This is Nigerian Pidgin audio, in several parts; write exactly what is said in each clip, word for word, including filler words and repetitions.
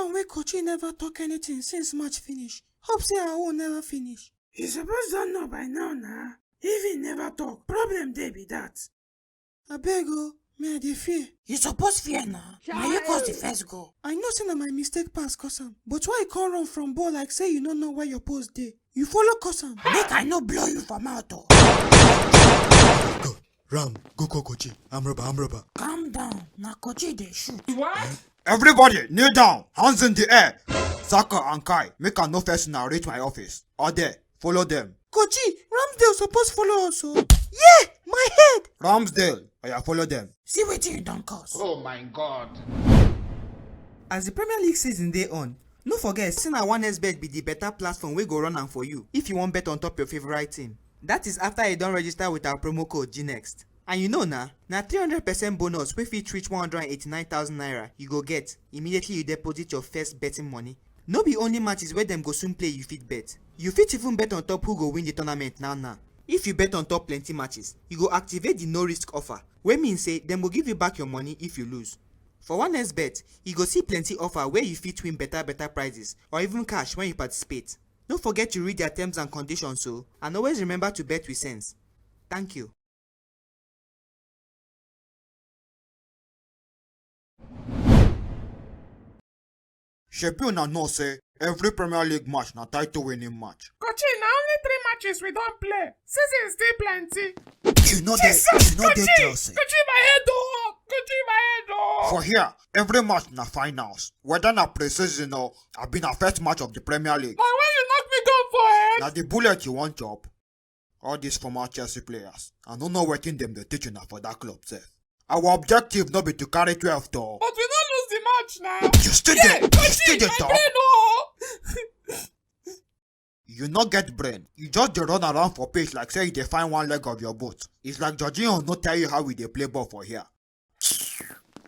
One wey Kochi never talk anything since match finish. Hope say our own never finish. You suppose don know by now na. If he never talk, problem dey be that. Abeg o, me I dey fear. You suppose fear na. Na you cause the first goal. I know say na my mistake pass cause am, but why you come run from ball like say you no know where your post dey? You follow cause am. Make I no blow you for mouth o. Go, Ram, go call Kochi. I'm rubber, I'm rubber. Calm down, na Kochi dey shoot. Everybody, kneel down, hands in the air. Saka and Kai, make I no first now reach my office. Or there, follow them. Kochi, Ramsdale suppose follow us o. Yeah, my head. Ramsdale, oya follow them. See wetin you don cause. Oh my God. As the Premier League season dey on, no forget say na one X bet be the better platform wey go run am for you if you wan bet on top your favorite team. That is after you don register with our promo code G next. And you know na, na three hundred percent bonus wey fit reach one hundred and eighty-nine thousand naira you go get immediately you deposit your first betting money. No be only matches wey dem go soon play you fit bet. You fit even bet on top who go win the tournament now now. If you bet on top plenty matches, you go activate the no risk offer, wey mean say dem go give you back your money if you lose. For one X bet, you go see plenty offer where you fit win better better prizes or even cash when you participate. No forget to read their terms and conditions o, and always remember to bet with sense. Thank you. Shebi una know say every Premier League match na title winning match. Kochi, na only three matches we don play. Season still plenty. You know dey, Jesus, you know dey Kochi, Chelsea. Kochi, my head o, Kochi, my head o. For here, every match na finals. Whether na pre-season or abi na first match of the Premier League. Na when you knock me down for head. Na the bullet you wan chop. All these former Chelsea players, I no know wetin dem dey teach una for that club sef. Our objective no be to carry twelve though. But we no lose the match now. You still dey, you still dey talk. You no get brain. You just dey run around for pitch like say you dey find one leg of your boat. It's like Jorginho no tell you how we dey play ball for here.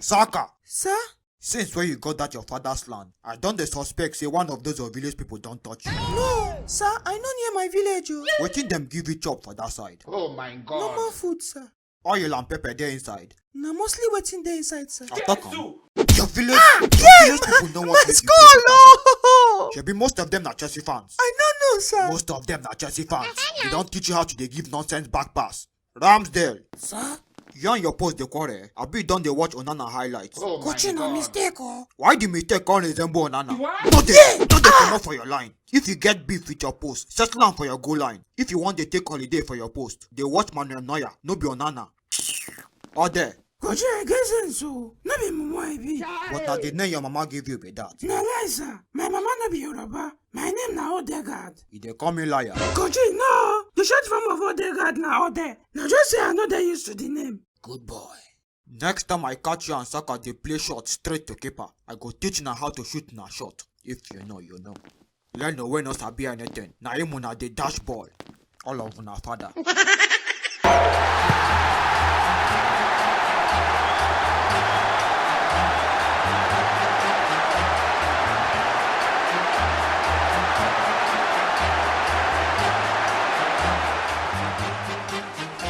Saka. Sir? Since when you got that your father's land, I don dey suspect say one of those your village people don touch you. No, sir, I no near my village o. Wetin dem give you chop for that side? Oh my God. Normal food, sir. Oil and pepper dey inside. Na mostly wetin dey inside, sir. I talk am. Your village, your village people no want make you play football. Shebi most of them na Chelsea fans. I no know, sir. Most of them na Chelsea fans. They don teach you how to dey give nonsense back pass. Ramsdale. Sir? You and your post dey quarrel. Abi you don dey watch Onana highlights? Oh my God. Coaching na mistake o. Why the mistake come resemble Onana? What? No dey, no dey comot for your line. If you get beef with your post, settle am for your goal line. If you wan dey take holiday for your post, dey watch Manuel Neuer, no be Onana. Or there. Coach, I get sense o. No be mumu I be. But na the name your mama give you be that. Na lie, sir. My mama no be Yoruba. My name na Odegaard. You dey call me liar. Coach, no. The short form of Odegaard na Ode. Na just say I no dey used to the name. Good boy. Next time I catch you and Saka dey play shot straight to keeper, I go teach una how to shoot una shot. If you know, you know. Leno wey no sabi anything, na him una dey dash ball. All of una father.